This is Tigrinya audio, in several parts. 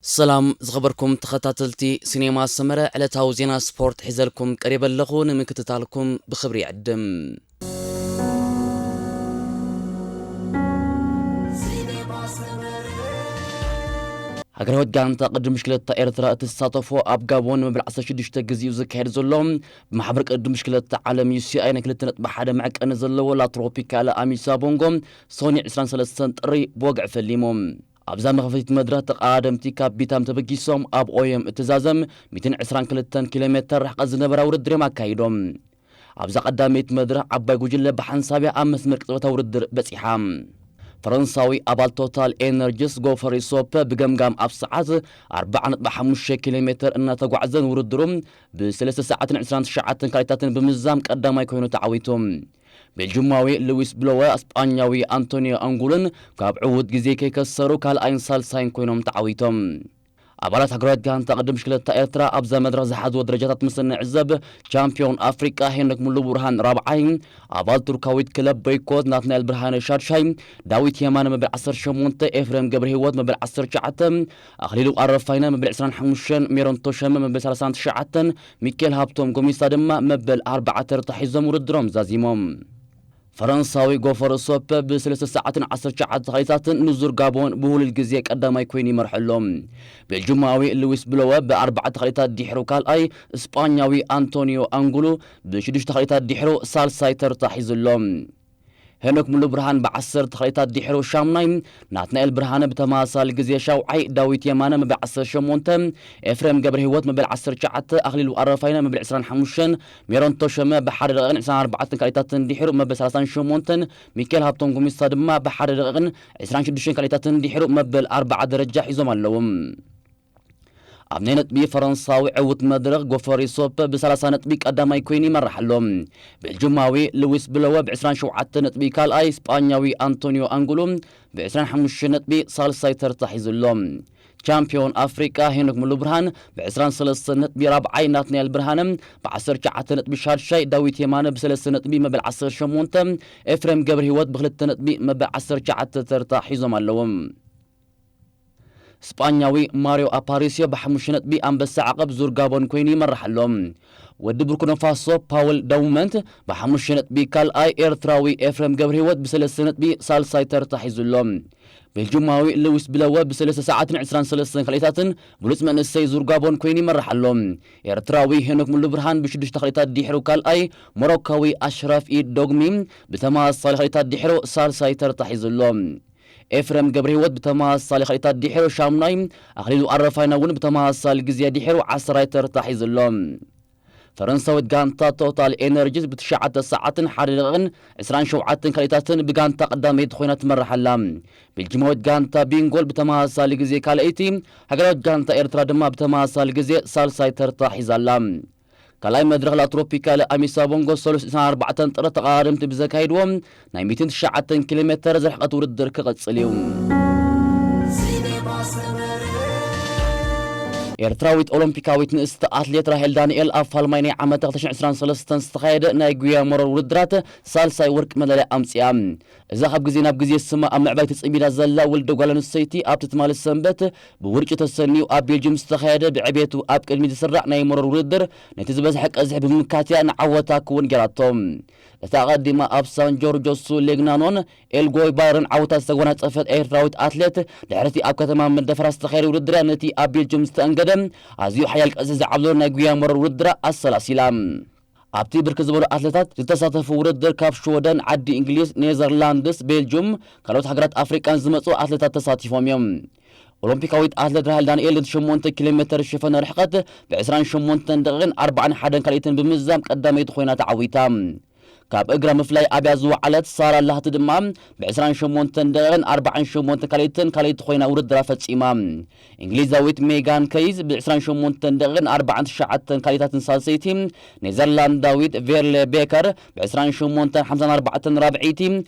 ሰላም ዝኸበርኩም ተኸታተልቲ ሲኔማ ሰመረ፣ ዕለታዊ ዜና ስፖርት ሒዘልኩም ቀሪበ ኣለኹ። ንምክትታልኩም ብኽብሪ ይዕድም። ሃገራዊት ጋንታ ቅድም ብሽክለታ ኤርትራ እትሳተፎ ኣብ ጋቦን መበል ዓሰርተ ሽዱሽተ ግዜኡ ዝካየድ ዘሎ ብማሕበር ቅድም ብሽክለታ ዓለም ዩ ሲ ኣይ ናይ ክልተ ነጥቢ ሓደ መዕቀኒ ዘለዎ ላ ትሮፒካለ ኣሚሳ ቦንጎ ሶኒ ዕስራን ሰለስተን ጥሪ ብወግዒ ፈሊሙ። ኣብዛ መኽፈቲት መድረኽ ተቐዳደምቲ ካብ ቢታም ተበጊሶም ኣብ ኦዮም እትዛዘም ሚእትን ዕስራን ክልተን ኪሎ ሜተር ርሕቀት ዝነበራ ውድድር እዮም ኣካይዶም። ኣብዛ ቀዳመይቲ መድረኽ ዓባይ ጉጅለ ብሓንሳብ እያ ኣብ መስመር ቅጽበታዊ ውድድር በጺሓ። ፈረንሳዊ ኣባል ቶታል ኤነርጂስ ጎፈሪ ሶፐ ብገምጋም ኣብ ሰዓት ኣርባዓ ነጥቢ ሓሙሽተ ኪሎ ሜተር እናተጓዕዘ ንውድድሩ ብሰለስተ ሰዓትን ዕስራን ትሽዓተን ካልኢታትን ብምዝዛም ቀዳማይ ኮይኑ ተዓዊቱ። ቤልጅማዊ ሉዊስ ብሎወ፣ ስጳኛዊ ኣንቶኒዮ ኣንጉሉን ካብ ዕዉት ግዜ ከይከሰሩ ካልኣይን ሳልሳይን ኮይኖም ተዓዊቶም። ኣባላት ሃገራዊት ጋንታ ቅድም ብሽክለታ ኤርትራ ኣብዛ መድረኽ ዝሓዝዎ ደረጃታት ምስ እንዕዘብ፣ ቻምፒዮን ኣፍሪቃ ሄኖክ ሙሉ ብርሃን ራብዓይ፣ ኣባል ቱርካዊት ክለብ ቦይኮት ናትናኤል ብርሃነ ሻድሻይ፣ ዳዊት የማነ መበል ዓሰርተ ሸሞንተ፣ ኤፍሬም ገብረ ህይወት መበል ዓሰርተ ትሽዓተ፣ ኣኽሊሉ ኣረፋይነ መበል ዕስራን ሓሙሽተን፣ ሜሮን ቶሸመ መበል ሰላሳን ትሽዓተን፣ ሚኬል ሃብቶም ጎሚሳ ድማ መበል ኣርባዓ ተርታ ሒዞም ውድድሮም ዛዚሞም። ፈረንሳዊ ጎፈር ሶፐ ብሰለስተ ሰዓትን ዓሰርተ ትሽዓተ ካልኢታትን ንዙር ጋቦን ብህሉል ግዜ ቀዳማይ ኮይኑ ይመርሖ ኣሎ። ቤልጁማዊ ሉዊስ ብሎወ ብኣርባዕተ ካልኢታት ድሕሩ ካልኣይ፣ ስጳኛዊ ኣንቶኒዮ ኣንጉሉ ብሽዱሽተ ካልኢታት ድሕሩ ሳልሳይ ተርታ ሒዙ ኣሎ። ሄኖክ ሙሉ ብርሃን ብዓሰርተ ካልኢታት ድሕሩ ሻምናይ፣ ናትናኤል ብርሃነ ብተመሳሳሊ ግዜ ሻውዓይ፣ ዳዊት የማነ መበል ዓሰርተ ሸሞንተ፣ ኤፍሬም ገብረ ህይወት መበል ዓሰርተ ትሽዓተ፣ ኣኽሊሉ ኣረፋይነ መበል ዕስራን ሓሙሽተን፣ ሜሮን ቶሸመ ብሓደ ደቂቕን ዕስራን ኣርባዕተን ካልኢታትን ድሕሩ መበል ሰላሳን ሸሞንተን፣ ሚኬል ሃብቶም ጉሚስታ ድማ ብሓደ ደቂቕን ዕስራን ሽዱሽተን ካልኢታትን ድሕሩ መበል ኣርብዓ ደረጃ ሒዞም ኣለዉ። ኣብ ናይ ነጥቢ ፈረንሳዊ ዕዉት መድረኽ ጎፈሪ ሶፐ ብሰላሳ ነጥቢ ቀዳማይ ኮይኑ ይመርሕ ኣሎ። ቤልጁማዊ ሉዊስ ብለወ ብዕስራን ሸውዓተ ነጥቢ ካልኣይ፣ ስጳኛዊ ኣንቶኒዮ ኣንጉሉ ብዕስራን ሓሙሽተ ነጥቢ ሳልሳይ ተርታ ሒዙ ኣሎ። ቻምፒዮን ኣፍሪቃ ሄኖክ ሙሉ ብርሃን ብዕስራን ሰለስተን ነጥቢ ራብዓይ፣ ናትናኤል ብርሃነ ብዓሰርተ ትሽዓተ ነጥቢ ሻድሻይ፣ ዳዊት የማነ ብሰለስተ ነጥቢ መበል ዓሰርተ ሸሞንተ፣ ኤፍሬም ገብረ ህይወት ብክልተ ነጥቢ መበል ዓሰርተ ትሽዓተ ተርታ ሒዞም ኣለዉ። ስጳኛዊ ማሪዮ ኣፓሪሲዮ ብሓሙሽተ ነጥቢ ኣንበሳ ዓቐብ ዙር ጋቦን ኮይኑ ይመርሕ ኣሎ። ወዲ ቡርኪና ፋሶ ፓውል ዳውመንት ብሓሙሽተ ነጥቢ ካልኣይ፣ ኤርትራዊ ኤፍሬም ገብረ ህይወት ብሰለስተ ነጥቢ ሳልሳይ ተርታ ሒዙ ኣሎ። ቤልጁማዊ ሉዊስ ብለወ ብሰለስተ ሰዓትን ዕስራን ሰለስተን ካልኢታትን ብሉጽ መንእሰይ ዙር ጋቦን ኮይኑ ይመርሕ ኣሎ። ኤርትራዊ ሄኖክ ሙሉ ብርሃን ብሽዱሽተ ካልኢታት ድሕሩ ካልኣይ፣ ሞሮካዊ ኣሽራፍ ኢድ ዶግሚ ብተመሳሳሊ ካልኢታት ድሕሩ ሳልሳይ ተርታ ሒዙ ኣሎ። ኤፍሬም ገብረ ህይወት ብተመሳሳሊ ካልኢታት ድሕሩ ሻምናይ፣ ኣኽሊሉ ኣረፋይነ እውን ብተመሳሳሊ ግዜ ድሕሩ ዓስራይ ተርታ ሒዙ ኣሎ። ፈረንሳዊት ጋንታ ቶታል ኤነርጂስ ብትሽዓተ ሰዓትን ሓደ ደቂቕን ዕስራን ሸውዓተን ካልኢታትን ብጋንታ ቀዳመይቲ ኮይና ትመርሕ ኣላ። ቤልጅማዊት ጋንታ ቢንጎል ብተመሳሳሊ ግዜ ካልኣይቲ፣ ሃገራዊት ጋንታ ኤርትራ ድማ ብተመሳሳሊ ግዜ ሳልሳይ ተርታ ሒዛ ኣላ። ካልኣይ መድረኽ ላትሮፒካል ኣሚሳ ቦንጎ ሰሉስ ዕስራን ኣርባዕተን ጥሪ ተቐዳደምቲ ብዘካይድዎ ናይ ሚእትን ትሽዓተን ኪሎ ሜተር ዝርሕቀት ውድድር ክቐጽል እዩ። ኤርትራዊት ኦሎምፒካዊት ንእስቲ ኣትሌት ራሄል ዳንኤል ኣብ ፋልማይ ናይ ዓመት ክልተ ሽሕን ዕስራን ሰለስተን ዝተኻየደ ናይ ጉያ መሮር ውድድራት ሳልሳይ ወርቂ መዳልያ ኣምጺኣ። እዛ ካብ ግዜ ናብ ግዜ ስማ ኣብ ምዕባይ ተጸሚዳ ዘላ ወልደ ጓል ኣንስተይቲ፣ ኣብቲ ትማሊ ሰንበት ብውርጪ ተሰንዩ ኣብ ቤልጅም ዝተኻየደ ብዕቤቱ ኣብ ቅድሚት ዝስራዕ ናይ መሮር ውድድር ነቲ ዝበዝሐ ቀዝሒ ብምምካት እያ ንዓወታ ክውን ገይራቶ። እታ ኣቐዲማ ኣብ ሳን ጆርጆ ሱ ሌግናኖን ኤልጎይ ባርን ዓወታት ዝተጎናጸፈት ኤርትራዊት ኣትሌት፣ ድሕሪቲ ኣብ ከተማ መደፈራ ዝተኻየደ ውድድር ነቲ ኣብ ቤልጅም ዝተኣንገደ ኣዝዩ ሓያል ቀዝሒ ዝዓብለሎ ናይ ጉያ መሮር ውድድራ ኣሰላሲላ። ኣብቲ ብርክት ዝበሉ ኣትሌታት ዝተሳተፉ ውድድር ካብ ሽወደን፣ ዓዲ እንግሊዝ፣ ኔዘርላንድስ፣ ቤልጁም፣ ካልኦት ሃገራት ኣፍሪቃን ዝመጹ ኣትሌታት ተሳቲፎም እዮም። ኦሎምፒካዊት ኣትሌት ራሄል ዳንኤል ነቲ ሸሞንተ ኪሎ ሜተር ዝሸፈነ ርሕቀት ብዕስራን ሸሞንተን ደቂቕን ኣርባዓን ሓደን ካልኢትን ብምዝዛም ቀዳመይቲ ኮይና ተዓዊታ። ካብ እግራ ምፍላይ ኣብያ ዝወዓለት ሳራ ላህቲ ድማ ብዕስራን ሸሞንተን ደቂቕን ኣርባዓን ሸሞንተን ካልኢትን ካልኣይቲ ኮይና ውድድራ ፈጺማ። እንግሊዛዊት ሜጋን ከይዝ ብዕስራን ሸሞንተን ደቂቕን ኣርባዓን ትሽዓተን ካልኢታትን ሳልሰይቲ፣ ኔዘርላንዳዊት ቬርለ ቤከር ብዕስራን ሸሞንተን ሓምሳን ኣርባዕተን ራብዐይቲ፣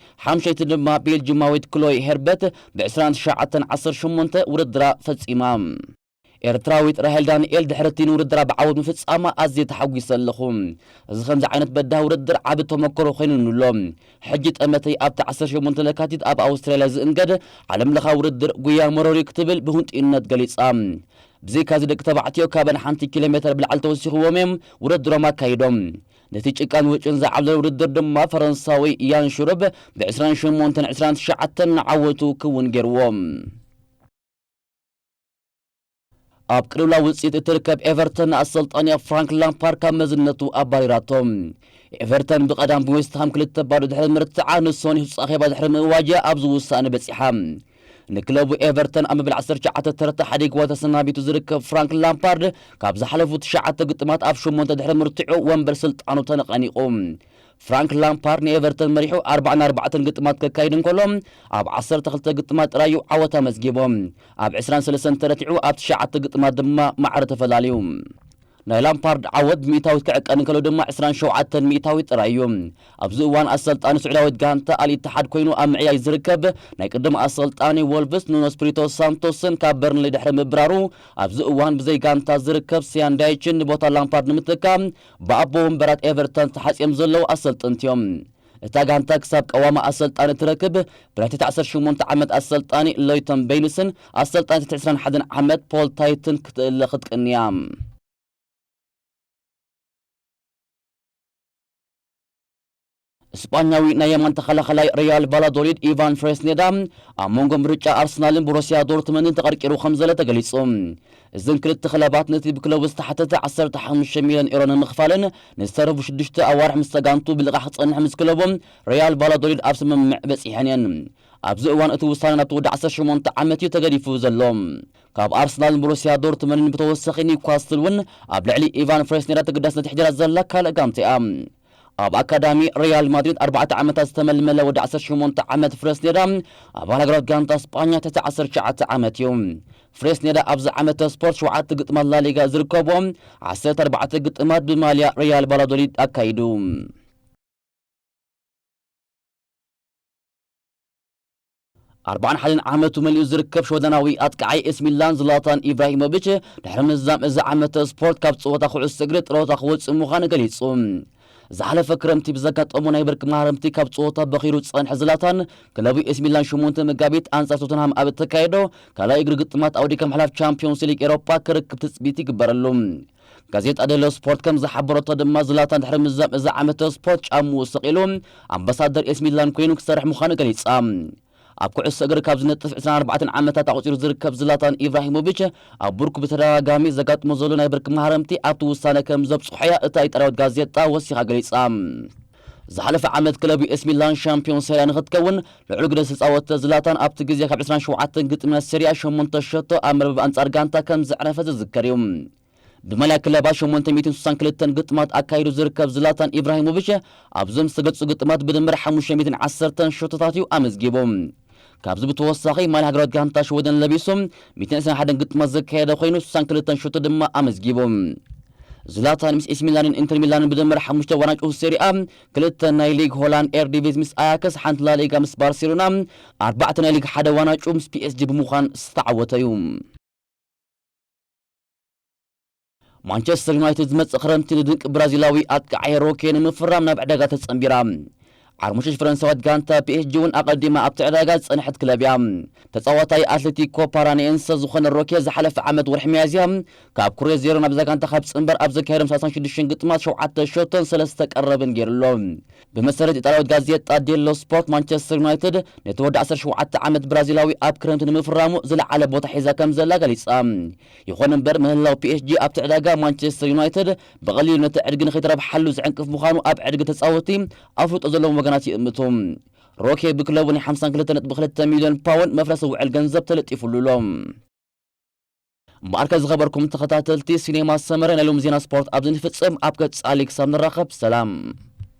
ሓምሸይቲ ድማ ቤልጅማዊት ክሎይ ሄርበት ብዕስራን ትሽዓተን ዓሰርተ ሸሞንተ ውድድራ ፈጺማ። ኤርትራዊት ራሄል ዳንኤል ድሕሪ እቲ ንውድድራ ብዓወት ምፍጻማ ኣዝየ ተሓጒሰ ኣለኹ። እዚ ከምዚ ዓይነት በዳሂ ውድድር ዓቢ ተመክሮ ኮይኑኒ ኣሎ። ሕጂ ጠመተይ ኣብቲ ዓሰርተ ሸሞንተ ለካቲት ኣብ ኣውስትራልያ ዝእንገድ ዓለምለኻዊ ውድድር ጉያ መሮሪ ክትብል ብህንጡይነት ገሊጻ። ብዘይካዚ ደቂ ተባዕትዮ ካበን ሓንቲ ኪሎ ሜተር ብላዕሊ ተወሲኽዎም እዮም ውድድሮም ኣካይዶም። ነቲ ጭቃን ውጭን ዝዓብለለ ውድድር ድማ ፈረንሳዊ ያን ሽሩብ ብ28 29 ንዓወቱ ክውን ገይርዎ። ኣብ ቅልውላው ውጽኢት እትርከብ ኤቨርተን ንኣሰልጣኒያ ፍራንክ ላምፓርድ ካብ መዝነቱ ኣባሪራቶ። ኤቨርተን ብቐዳም ብዌስትሃም ክልተ ባዶ ድሕሪ ምርትዓ ንሶኒህ ጸኼባ ድሕሪ ምእዋጃ ኣብዚ ውሳነ በጺሓ። ንክለቡ ኤቨርተን ኣብ መበል ዓሰርተ ትሽዓተ ተረታ ሓዲግዋ ተሰናቢቱ ዝርከብ ፍራንክ ላምፓርድ ካብ ዝሓለፉ ትሽዓተ ግጥማት ኣብ ሸሞንተ ድሕሪ ምርትዑ ወንበር ስልጣኑ ተነቐኒቑ። ፍራንክ ላምፓርድ ንኤቨርተን መሪሑ ኣርባዓን ኣርባዕተን ግጥማት ከካይድ እንከሎ ኣብ ዓሰርተ ክልተ ግጥማት ጥራዩ ዓወት ኣመዝጊቦ። ኣብ ዕስራን ሰለስተን ተረቲዑ ኣብ ትሽዓተ ግጥማት ድማ ማዕረ ተፈላልዩ። ናይ ላምፓርድ ዓወት ብሚእታዊት ክዕቀን እንከሎ ድማ ዕስራን ሸውዓተን ሚእታዊት ጥራይ እዩ። ኣብዚ እዋን ኣሰልጣኒ ስዑዳዊት ጋንታ ኣል ኢትሓድ ኮይኑ ኣብ ምዕያይ ዝርከብ ናይ ቅድም ኣሰልጣኒ ወልቭስ ኑኖ ስፕሪቶ ሳንቶስን ካብ በርንሊ ድሕሪ ምብራሩ ኣብዚ እዋን ብዘይ ጋንታ ዝርከብ ሲያን ዳይችን ንቦታ ላምፓርድ ንምትካ ብኣቦ ወንበራት ኤቨርተን ተሓጽዮም ዘለዉ ኣሰልጥንቲ እዮም። እታ ጋንታ ክሳብ ቀዋሚ ኣሰልጣኒ ትረክብ ብናይ ትሕቲ ዓሰርተ ሸሞንተ ዓመት ኣሰልጣኒ ሎይተን ቤይንስን ኣሰልጣኒ ትሕቲ ዕስራን ሓደን ዓመት ፖል ታይትን ክትእለ ክትቅንያ። እስጳኛዊ ናይ የማን ተኸላኸላይ ሪያል ቫላዶሊድ ኢቫን ፍሬስኔዳ ኣብ መንጎ ምርጫ ኣርሰናልን ቦሩሲያ ዶርትመንድን ተቐርቂሩ ከም ዘሎ ተገሊጹ። እዘን ክልተ ክለባት ነቲ ብክለቡ ዝተሓተተ ዓሰርተ ሓሙሽተ ሚልዮን ኤሮ ንምኽፋልን ንዝተረፉ ሽዱሽተ ኣዋርሕ ምስ ተጋንቱ ብልቓሕ ክጸንሕ ምስ ክለቦም ሪያል ቫላዶሊድ ኣብ ስምምዕ በጺሐን እየን። ኣብዚ እዋን እቲ ውሳነ ናብቲ ወዲ ዓሰርተ ሸሞንተ ዓመት እዩ ተገዲፉ ዘሎ። ካብ ኣርሰናልን ቦሩሲያ ዶርትመንድን ብተወሳኺ ኒውካስትል እውን ኣብ ልዕሊ ኢቫን ፍሬስኔዳ ተገዳስነት የሕድራ ዘላ ካልእ ጋንታ እያ። ኣብ ኣካዳሚ ሪያል ማድሪድ ኣርባዕተ ዓመታት ዝተመልመለ ወዲ ዓሰርተ ሸሞንተ ዓመት ፍሬስኔዳ ኣባል ሃገራት ጋንታ ስጳኛ ትሕቲ ዓሰርተ ትሽዓተ ዓመት እዩ። ፍሬስኔዳ ኣብዚ ዓመተ ስፖርት ሸውዓተ ግጥማት ላሊጋ ዝርከብዎም ዓሰርተ ኣርባዕተ ግጥማት ብማልያ ሪያል ቫላዶሊድ ኣካይዱ። ኣርባዓን ሓደን ዓመቱ መሊኡ ዝርከብ ሽወደናዊ ኣጥቃዓይ ኤስ ሚላን ዝላታን ኢብራሂሞቪች ድሕሪ ምዝዛም እዚ ዓመተ ስፖርት ካብ ጸወታ ኩዕሶ እግሪ ጥሮታ ክወጽእ ምዃኑ ገሊጹ። ዝሓለፈ ክረምቲ ብዘጋጠሞ ናይ ብርኪ ማህረምቲ ካብ ጸወታ በኺሩ ዝጸንሐ ዝላታን ክለቡ ኤስ ሚላን ሸሞንተ መጋቢት ኣንጻር ቶተንሃም ኣብ እተካየዶ ካልኣይ እግሪ ግጥማት ኣውዲካ ምሕላፍ ቻምፒዮንስ ሊግ ኤሮፓ ክርክብ ትጽቢት ይግበረሉ። ጋዜጣ ዴሎ ስፖርት ከም ዝሓበረቶ ድማ ዝላታን ድሕሪ ምዝዛም እዚ ዓመተ ስፖርት ጫምኡ ሰቒሉ ኣምባሳደር ኤስ ሚላን ኮይኑ ክሰርሕ ምዃኑ ገሊጻ። ኣብ ኩዕሶ እግሪ ካብ ዝነጥፍ ዕስራን ኣርባዕተን ዓመታት ኣቑጺሩ ዝርከብ ዝላታን ኢብራሂሞቪች ኣብ ብርኩ ብተደጋጋሚ ዘጋጥሞ ዘሎ ናይ ብርኪ ማህረምቲ ኣብቲ ውሳነ ከም ዘብጽሖ እያ እታ ኢጣልያዊት ጋዜጣ ወሲኻ ገሊጻ። ዝሓለፈ ዓመት ክለቡ ኤስ ሚላን ሻምፒዮን ሴሪያ ንክትከውን ልዑል ግደ ዝተጻወተ ዝላታን ኣብቲ ግዜ ካብ ዕስራን ሸውዓተን ግጥምና ሴሪያ ሸሞንተ ሸቶ ኣብ መርበብ ኣንጻር ጋንታ ከም ዘዕረፈ ዝዝከር እዩ። ብመልያ ክለባት ሸሞንተ ሚእትን ስሳን ክልተን ግጥማት ኣካይዱ ዝርከብ ዝላታን ኢብራሂሞቪች ኣብዞም ዝተገልጹ ግጥማት ብድምር ሓሙሽተ ሚእትን ዓሰርተን ሸቶታት እዩ ኣመዝጊቡ። ካብዚ ብተወሳኺ ማልያ ሃገራዊት ጋንታ ሽወደን ለቢሱ ሚእትን ዕስራን ሓደን ግጥማት ዘካየደ ኮይኑ ስሳን ክልተን ሸቶ ድማ ኣመዝጊቡ። ዝላታን ምስ ኤስ ሚላንን ኢንተር ሚላንን ብድምር ሓሙሽተ ዋንጫ ሴሪኣ፣ ክልተ ናይ ሊግ ሆላንድ ኤርዲቪዝ ምስ ኣያክስ፣ ሓንቲ ላሊጋ ምስ ባርሴሎና፣ ኣርባዕተ ናይ ሊግ ሓደ ዋንጫ ምስ ፒኤስጂ ብምዃን ዝተዓወተ እዩ። ማንቸስተር ዩናይትድ ዝመጽእ ክረምቲ ንድንቂ ብራዚላዊ ኣጥቃዓይ ሮኬ ንምፍራም ናብ ዕዳጋ ተጸንቢራ። ዓርሞሸሽ ፈረንሳዊት ጋንታ ፒኤስጂ እውን ኣቐዲማ ኣብቲ ዕዳጋ ዝጸንሐት ክለብ እያ። ተጻዋታይ ኣትሌቲኮ ፓራኒኤንሰ ዝኾነ ሮኬ ዝሓለፈ ዓመት ወርሒ ሚያዝያ ካብ ኩሬዜሮ ናብዛ ጋንታ ካብ ዝጽንበር ኣብ ዘካየዶም ሰላሳን ሽዱሽተን ግጥማት ሸውዓተ ሸቶን ሰለስተ ቀረብን ገይሩ ኣሎ። ብመሰረት ኢጣልያዊት ጋዜጣ ዴሎ ስፖርት ማንቸስተር ዩናይትድ ነቲ ወዲ ዓሰርተ ሸውዓተ ዓመት ብራዚላዊ ኣብ ክረምቲ ንምፍራሙ ዝለዓለ ቦታ ሒዛ ከም ዘላ ገሊጻ። ይኹን እምበር ምህላው ፒኤስጂ ኣብቲ ዕዳጋ ማንቸስተር ዩናይትድ ብቐሊሉ ነቲ ዕድጊ ንኸይተረብሓሉ ዝዕንቅፍ ምዃኑ ኣብ ዕድጊ ተጻወትቲ ኣፍልጦ ዘለዎም ወገናት ይእምቱ። ሮኬ ብክለቡ ናይ ሓምሳን ክልተ ነጥቢ ክልተ ሚልዮን ፓውንድ መፍረሲ ውዕል ገንዘብ ተለጢፉሉ ኣሎ። እምበኣርከ ዝኸበርኩም ተኸታተልቲ ሲኔማ ሰመረ ናይ ሎም ዜና ስፖርት ኣብዚ ንፍጽም። ኣብ ቀጻሊ ክሳብ ንራኸብ ሰላም።